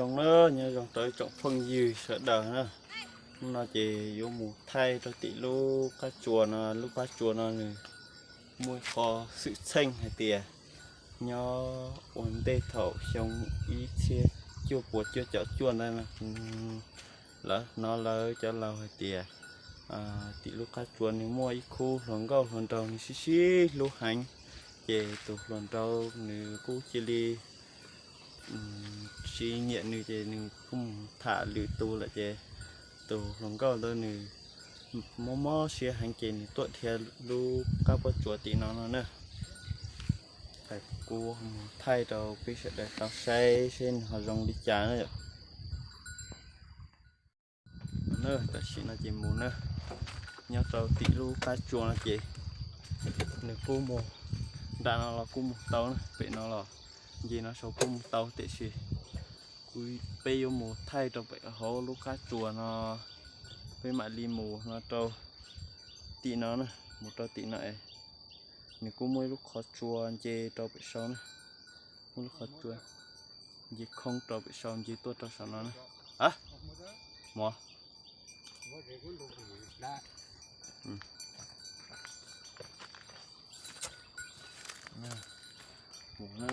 Zoo na, nyob zoo rau ib tsoom phooj ywg sawv daws na. Hnub no ces yuav mus thaij rau tim lub qab tsuas no, lub qab tsuas no nws muaj qhov xwm txheej hais tias nyob ua ntej thaum xyoo ib txhiab cuaj puas cuaj caum cuaj ntawd no, lawv hnov lawv cov laus hais tias tim lub qab tsuas nws muaj ib khub hluas nkauj hluas nraug nws sib sib hlub heev, ces tus hluas nraug nws kuj cia li tsis nyiam nws ces nws kuj mus tham lwm tus lawm ces tus hluas nkauj ntawd nws mob mob siab heev ces nws tuaj dhia lub qab pob tsuas tim no no na. Kuv mus thaij rau peb sawv daws tau saib seb nws ho zoo li cas na yom. Tam sim no ces mus na, nyob rau tim lub qab tsuas no ces nws kuj mus, nram no los kuj mus tau na, pem no los nce no saud kuj mus tau tiam sis kuv, peb yuav mus thaij rau pem hauv lub qab tsuas no, peb mam li mus no rau tim no na, mus rau tim no es nws kuj muaj ib lub qhov tsua nce rau pem saud na, muaj lub qhov tsua nce khoob rau pem saud nce tuaj rau saum no na. Mov no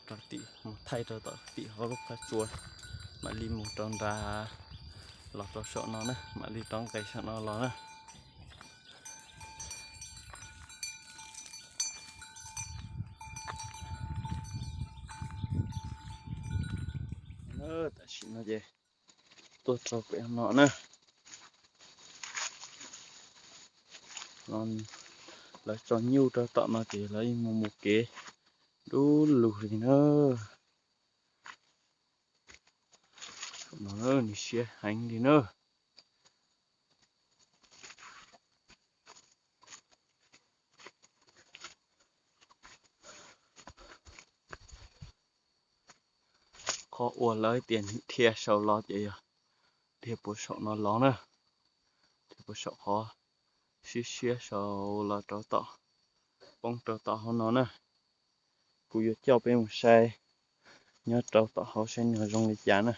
rau tim, mus thaij rau tom tim hauv lub qab tsua, mam li mus rau nrad los rau saum no na, mam li rov nqes saum no los na. Tam sim no ces tuaj rau pem no na, lawv tso nyuj rau tom no ces lawv yeej mus mus kev dub lug li na. No nws siab heev li na. Qhov uas lawv tias nws dhia saud los ces yog dhia puag saum no los na, dhia puag saum qhov siab siab saud los rau tom, poob rau tom hauv no na. Kuv yuav coj peb mus saib nyob rau tom hauv saib nws zoo li cas na.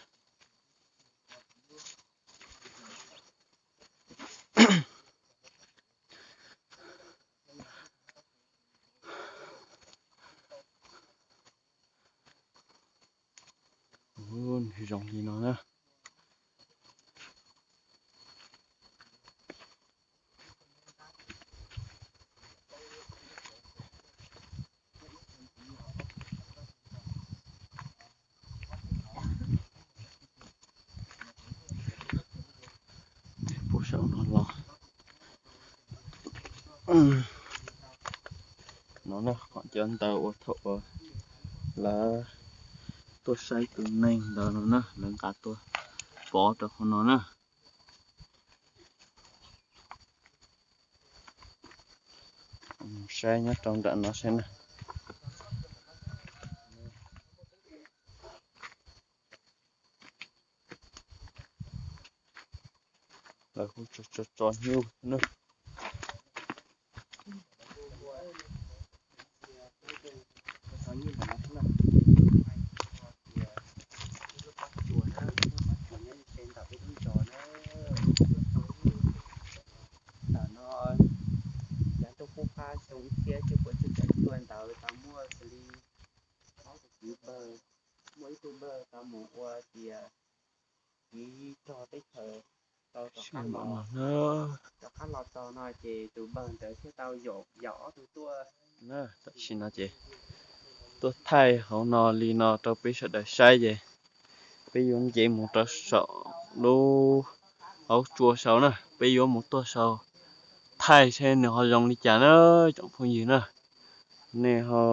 Nws zoo li no na. Puag saum no los, no na qhov cov ntawd uas thaum uas lawv tuaj saib tus neeg ntawd no na, lawv nqa tuaj pov rau qhov no na. Saib nyob rau nram no saib na. Lawv kuj tso tso nyuj na. Ntawm no yav ntuj qub qab xyoo ib txhiab cuaj puas cuaj caum cuaj ntawd tau muaj xws li ob tug kwv npawg, muaj ib tug npawg tau mus ua tias kev rog teb chaws tau rov qab los, rov qab los txog no ces tus npawg ntawd thiaj tau yaum ob tug tuaj. Tam sim no ces tuaj thaij hauv no li no rau peb sawv daws saib ces peb yuav nce mus rau saum lub hauv tsua saud na, peb yuav mus tuaj saud thaij saib nws ho zoo li cas na, tsoom phooj ywg na. Nej ho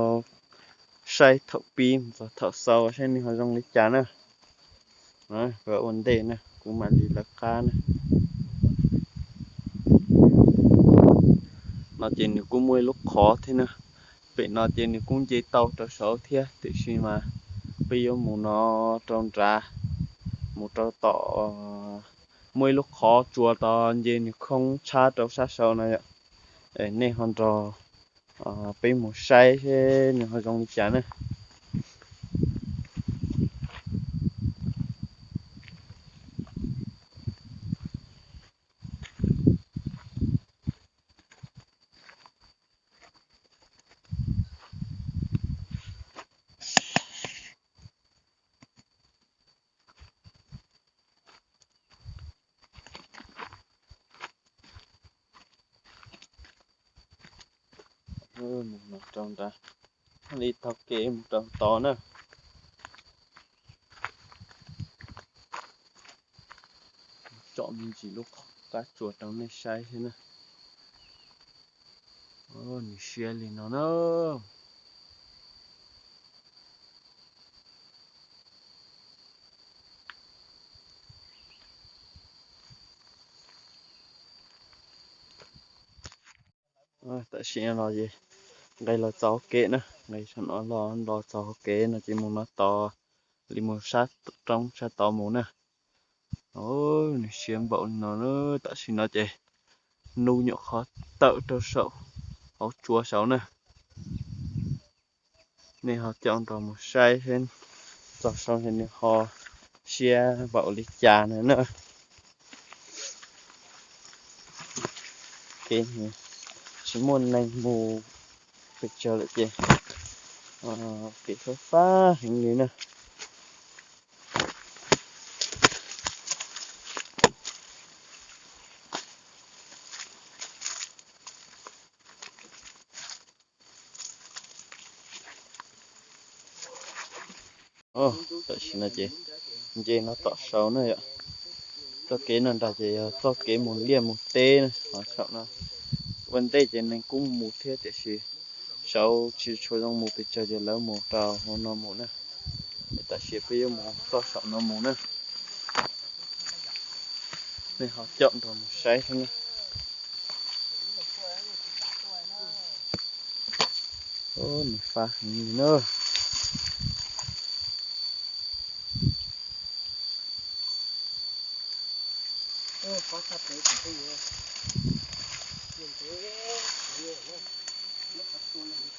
saib thaum pib mus txog thaum xaus saib nws ho zoo li cas na. Ua ntej na kuv mam li lawv qab na. No ces nws kuj muaj ib lub qhov thiab na. Pem no ces nws kuj nce tau rau saud thiab tiam sis mas peb yuav mus no rau nrad, mus rau tom, muaj ib lub qhov tsua tod nce nws khoob tshab rau sab saud no yom. Nej ho nrog peb mus saib seb nws ho zoo li cas na. rau nrad, li taug kev mus rau tod na. Tsom me ntsis lub qab tsuas rau nej saib thiab na. Nws siab li no na. Tam sim no ces nqis los txog hauv kev na, nqis saum no los los txog hauv kev no ces mus no tod, li mus sab roob sab tod mus na. Nws siab npaum li no na, tam sim no ces nws nyuam qhuav tawm rau saum hauv tsua saud na. Nej ho caum nrog mus saib seb txog saud nws ho siab npaum li cas na. Kev tsis muaj neeg mus pes tsawg lawm ces kev fab fab heev li na. Tam sim no ces nce no tom saud na yom. Txoj kev no nrad ces yog txoj kev mus liaj mus teb na, ho saum no ua ntej ces neeg kuj mus thiab tiam sis saud tsis tshua zoo mus pes tsawg ces lawv mus rau hauv no mus na. Tam sim peb yuav mus txoj saum no mus na. Nej ho caum nrog mus saib xwb na. Nws fab heev li na.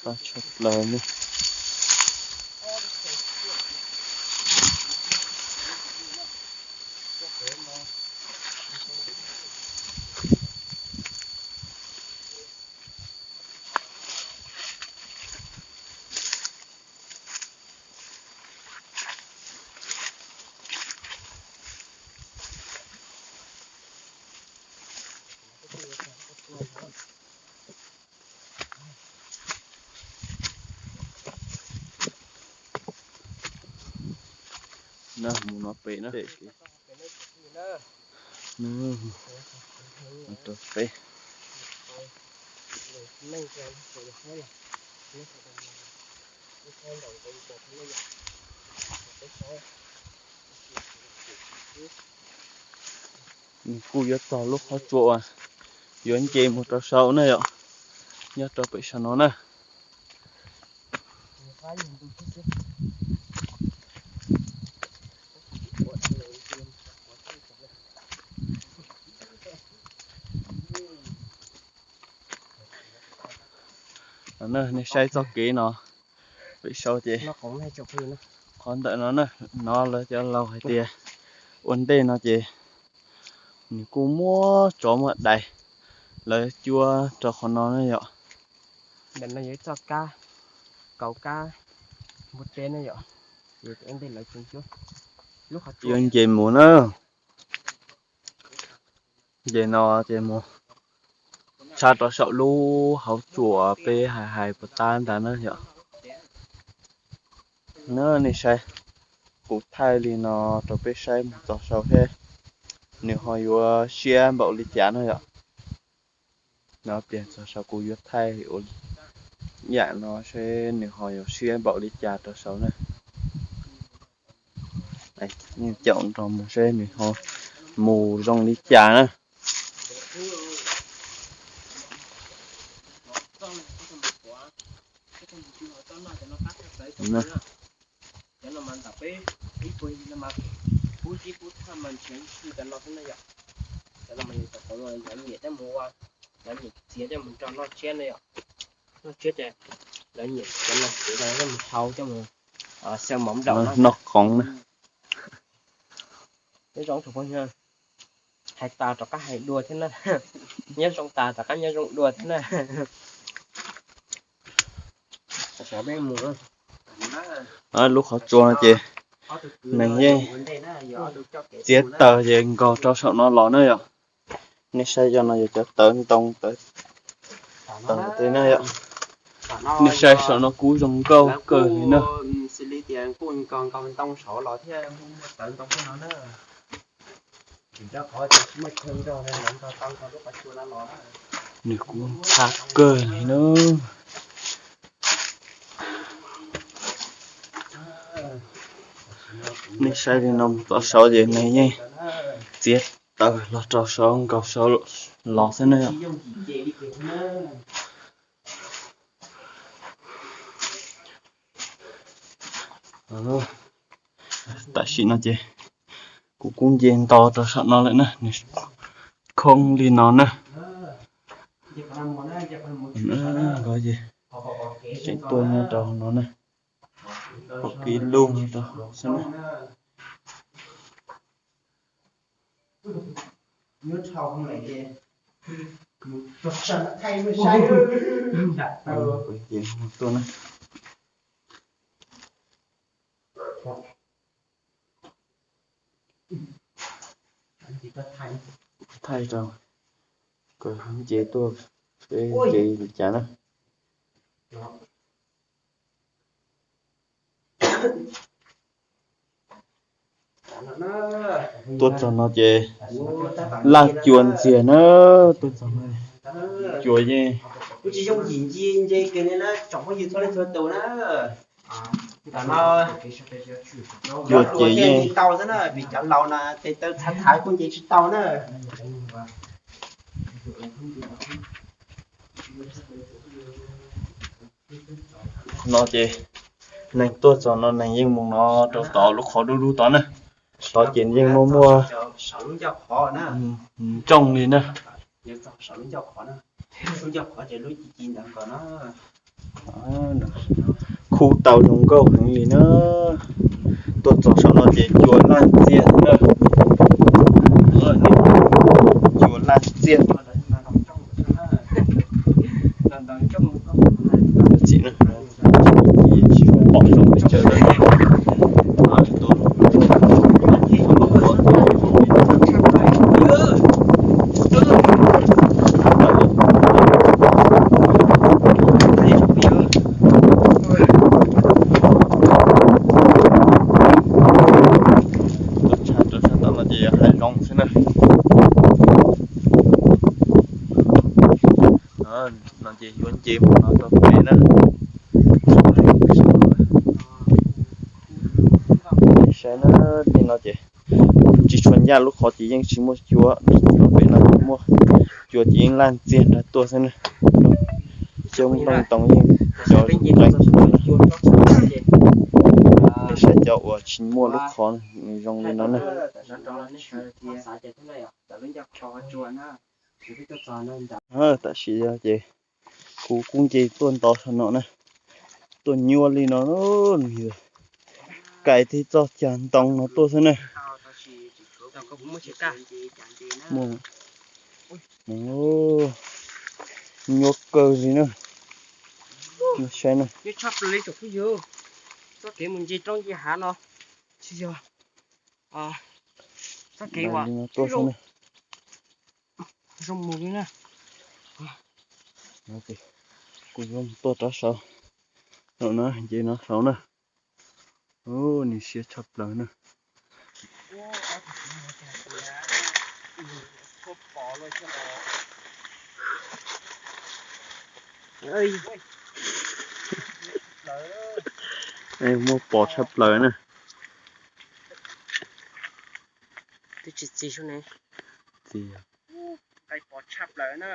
Fab tshaj plaws li. Na, mus no pem na. Rau pem. Nws kuj yuav txog lub qhov tsua uas yuav nce mus rau saud na yom, nyob rau pem saum no na. Nej saib txoj kev no pem saud ces qhov ntawm no na, no lawv cov laus hais tias ua ntej no ces nws kuj muaj tsov muaj dais, lawv cuab rau qhov no na yom. Ntawm no yog ib txoj kab, kaum kab npua teb na yom. Ua ntej lawv tseem cuab. Lub qhov tsua yuav nce mus na. Nce no ces mus tshaj rau saum lub hauv tsua peb hais hais puas tab ntag na yom. Na nej saib, kuv thaij li no rau peb saib mus txog saud seb nws ho yuav siab npaum li cas no yom. No tias txog saud kuv yuav thaij ua yam no seb nws ho yuav siab npaum li cas rau saud na. Caum nrog mus seb nws ho mus zoo li cas na. Cov no mas yog cov khoom lawv nyiam thiab mus ua, lawv nyiam txiav coj mus nrog noj tsiab na yom. Noj tsiab ces lawv nyiam cov no ces lawv coj mus hau coj mus xaw mov nplaum no. Noj khoom na. Nyob zoo tsoom phooj ywg, hais tas rov qab hais dua thiab na. Nyob zoo tas rov qab nyob zoo dua thiab na. Lub qhov tsua no ces neeg yeej txiav taws ces nkaug rau saum no los na yom. Nej saib cov no yog cov tawv ntoo tawv tej na yom. Nej saib saum no kub zoo nkauj kawg li na. Nws kub ntxhab kawg li na. Nej saib li no mus tom saud ces nws yeej txiav taws los rau saud nkaus saud los xwb na. Tam sim no ces kuv kub nce nto rau saum no lawm na, nws khoob li no na. Tseem tuaj nyob rau no na, pom kev lug no rau xwb na. Tuaj na. Thaij rau, nce tuaj, nce li cas na. Tuaj txog no ces laj cua ntxiag na, tuaj txog no cua yeej. Cua ces yeej tau xwb na, vim cov laus na tes taw txhav txhav kuj nce tsis tau na. No ces neeg tuaj txog no neeg yeej mus no rau tom lub qhov dub dub tod na. Tod ces yeej muaj muaj ntsooj li na. Khu tau zoo nkauj heev li na. Tuaj txog saum no ces cua laj ntxiag na. Cua laj ntxiag. Txim na, tsis pom saum peb chaw lawm. Tuaj tshaj rau sab tom no ces yog hav zoov xwb na. No ces yuav nce mus no rau pem na. Saib na, li no ces tsis tshua ncaj lub qhov ces yeej tsis muaj cua, rau pem no muaj cua ces yeej laj ntxiag nrag tuaj xwb na. Coob nplooj ntoo yeej cov zoo nqaij. Nej saib cov uas tsis muaj lub qhov nws zoo li no na. Tam sim no ces kuv kuj nce tuaj nto saum no na, tuaj nyuaj li no, kais tig txoj cag ntoo no tuaj xwb na. Nyuaj kawg li na. Saib na. Txoj kev mus nce roob nce hav no tsis yog txoj kev uas tuaj xwb na. Zoo mus li na. Kuv yuav tuaj rov saud, no na, nce no saud na. Nws siab tshaj plaws na. Muaj pos tshaj plaws na. Twb tsis txi sub ne. Txi. Nqaij pos tshaj plaws na.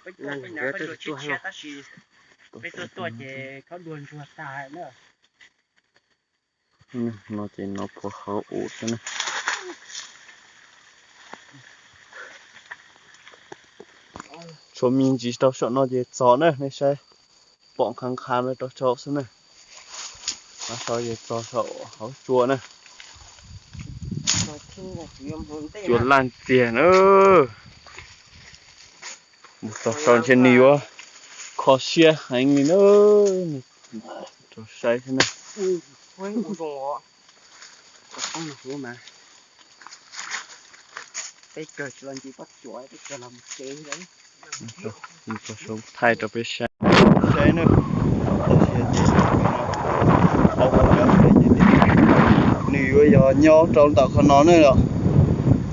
Peb tuaj, peb nav peb dua tshiab tshiab tab sis peb tuaj tuaj ces khaub dua ntsuag tag na. No ces nov puag qhov ub xwb na. Tshuav me ntsis rau saum no ces txog na, nej saib pom nqha nqha no rau saud xwb na. Nov saud ces txog saum hauv tsua na. Tsua laj ntxiag na. Mus txog saud ntshe nws yuav kho siab heev li na. Rau saib xwb na. Mus txog saud thaij rau peb saib. Saib na, tam sim no ces qhov uas cov pem ces nws yuav yog nyob rau ntawm qhov no na,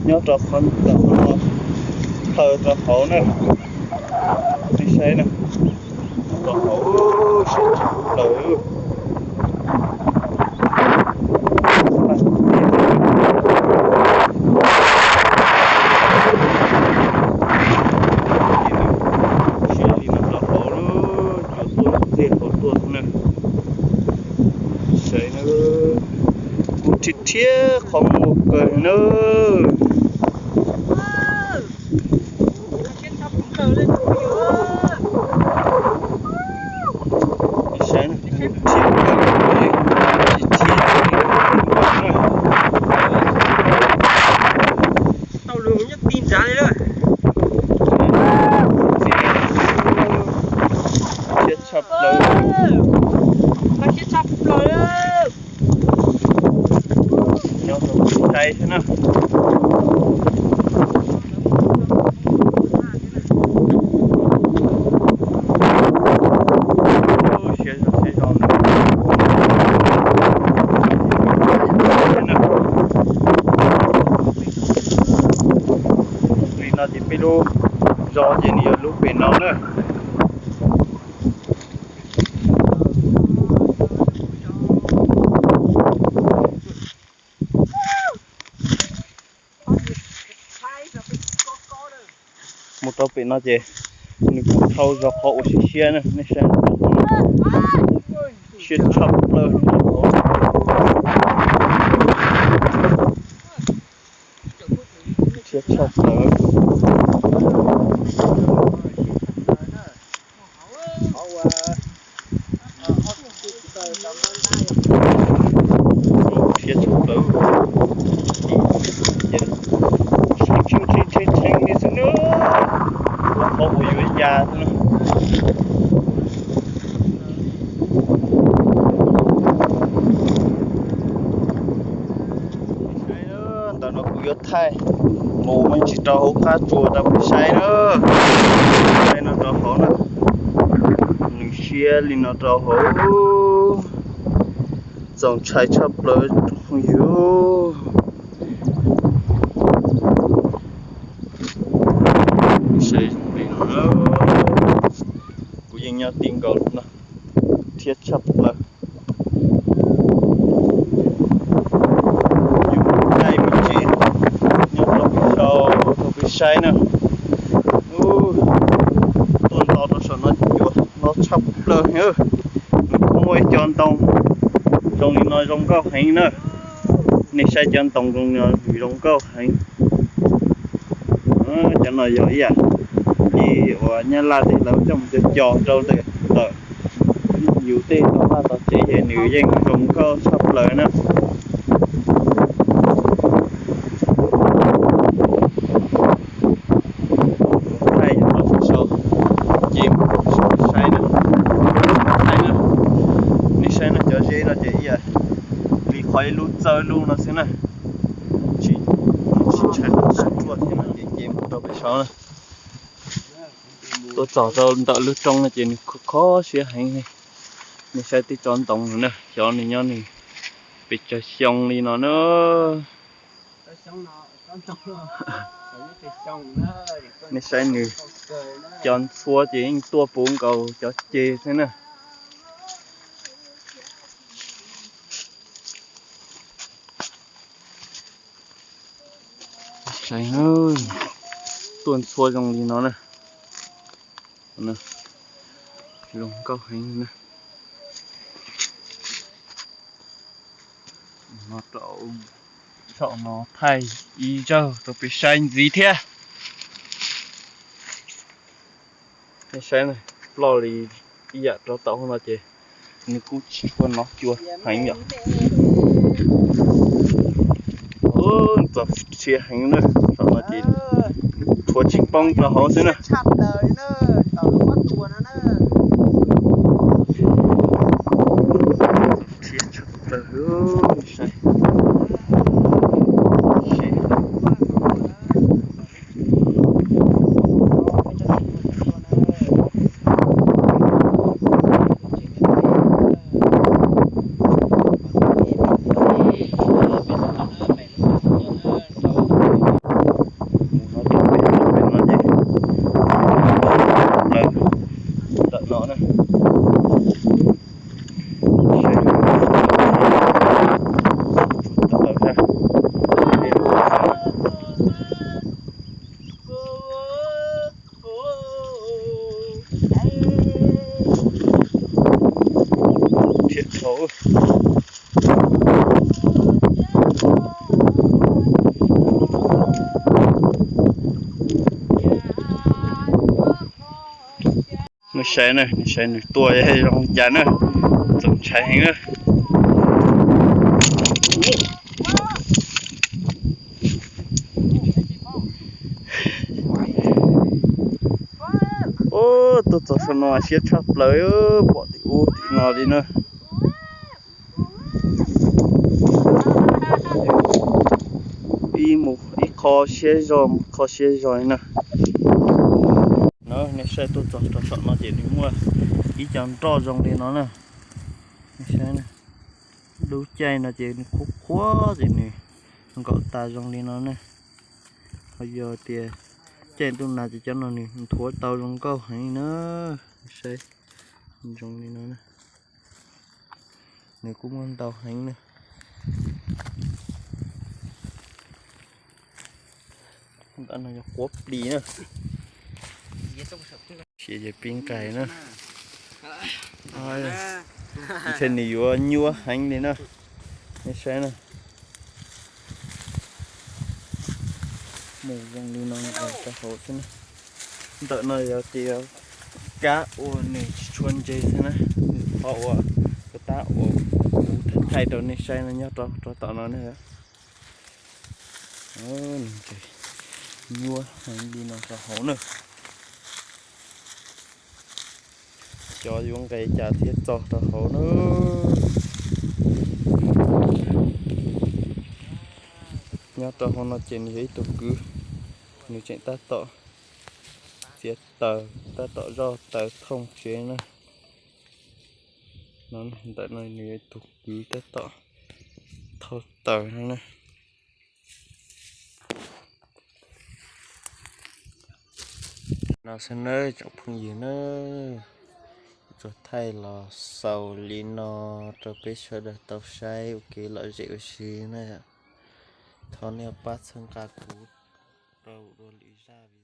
nyob rau ntawm qhov no, plaws rau hauv na. Nej saib na, rau hauv siab tshaj plaws. Siab li no rau hauv, cua tuaj ntxiag hauv tuaj xwb na. Saib na, kub rhiab rhiab qhov muag kawg na. Saib, rhiab, rhiab, tau lus nyob ti nrad li lawm. Siab tshaj plaws. Qhov siab tshaj plaws. Nyob rau saib xwb na. Siab zog siab zog. Li no ces peb lub zos ces nws yog lub pem no na. Mus rau pem no ces nws kuj dhau zog qhov uas siab siab na, nej saib. Siab tshaj plaws. Siab tshaj plaws. Siab tshaj plaws. Ces tshee tshee li xwb na, qhov uas yuav ya xwb na. Ntawm no kuv yuav thaij mus me ntsis rau hauv qab tsuas rau peb saib na. Saib no rau hauv na, nws siab li no rau hauv, txaus ntshai tshaj plaws phooj ywg. Saib zoo li no, kuv yeej nyob ti nkaus no, rhiab tshaj plaws. Yus thaij me ntsis nyob rau pem saum rau peb saib na. Tuaj nto rau saum no cua no tshaj plaws heev. Nws kuj muaj ib co ntoo zoo li no zoo nkauj heev na. Nej saib cov ntoo zoo li no zoo nkauj heev. Cov no yog ib yam li uas Nyab Laj tej lawv coj mus co co rau ntawm yus tej toj vaj toj tsev ces nws yeej zoo nkauj tshaj plaws na. Thaij yog rau pem saum ces saib na, thaij na, nej saib no cov zeb no ces ib yam li qhov ib lub txawb lub no xwb na. Tsis, tsis ntshai qhov tsis ruaj thiab no ces ces mus rau pem saum na. Tuaj txog rau ntawm lub roob no ces nws kho kho siab heev li. Nej saib tej tsob ntoo no na, xyov nws nyob nws pes tsawg xyoo li no na. Nej saib nws cov ntxhua ces yeej tuaj puv nkaus cov ceg xwb na. Saib, tuaj ntxhua zoo li no na. Zoo nkauj heev na. No rau saum no thaij ib zaug rau peb saib ntxiv thiab. Nej saib na, ploj li ib yam rau tom no ces nws kuj tsis tshua nov cua heev yom. Txaus siab heev na, saum no ces rhuav tsis poob rau hauv xwb na. Siab tshaj plaws, saib. Nej saib na, nej saib nws tua zoo li cas na, txaus ntshai heev na. Ub, tuaj txog saum no siab tshaj plaws, pom tim ub tim no li na. Ib mus ib qho siab zog mus qho siab zog li na. No nej saib tuaj txog rau saum no ces nws muaj ib co nroj zoo li no na. Nej saib na, lub caij no ces nws qhuav qhuav ces nws nkaum tas zoo li no na. Ho yog tias caij ntuj nag ces cov no nws nthuav tau zoo nkauj heev na. Nej saib, zoo li no na. Nws kuj muaj ntau heev na. Ntawm no yog quav plis na. Sia yog pib nqaij na. Ntshe nws yuav nyuaj heev li na. Nej saib na. Mus zoo li no nqaij rau hauv xwb na. Ntawm no yog tias kab ua nws tsis tshua ntse xwb na. Qhov uas kab tab uas kuv thaij thaij rau nej saib no nyob rau rau tom no na. Nws nyuaj heev li no rau hauv na. Xyov yuav nqes cas thiaj txog rau hauv na. Nyob rau hauv no ces nws yog ib tug kwv, nws tseem tab tom txiav taws, tab tom zoj taws thooj tsev na. No ntawm no nws yog ib tug kwv tab tom thauj taws no na. No xwb nawb tsoom phooj ywg na, tsuas thaij los xaus li no rau peb sawv daws tau saib ua kev lom zem ua si na. Thov nej pab txhawb nqa kuv rau dua lwm zaj video.